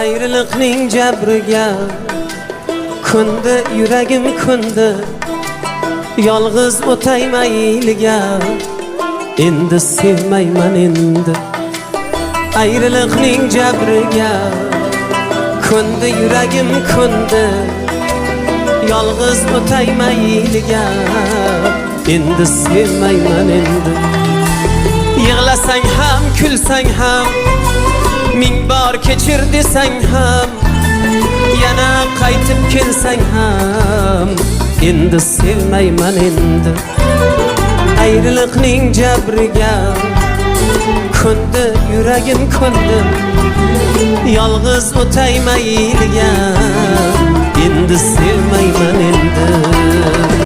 Ayriliqning jabriga ko'ndi yuragim, ko'ndi. Yolg'iz o'tay mayliga, endi sevmayman endi. Ayriliqning jabriga ko'ndi yuragim, ko'ndi. Yolg'iz o'tay mayliga, endi sevmayman endi. Yig'lasang ham, kulsang ham, ming bor kechir desang ham, yana qaytib kelsang ham, endi sevmayman endi. Ayriliqning jabriga ko'ndi yuragim, ko'ndi. Yolg'iz o'tay mayliga, endi sevmayman endi.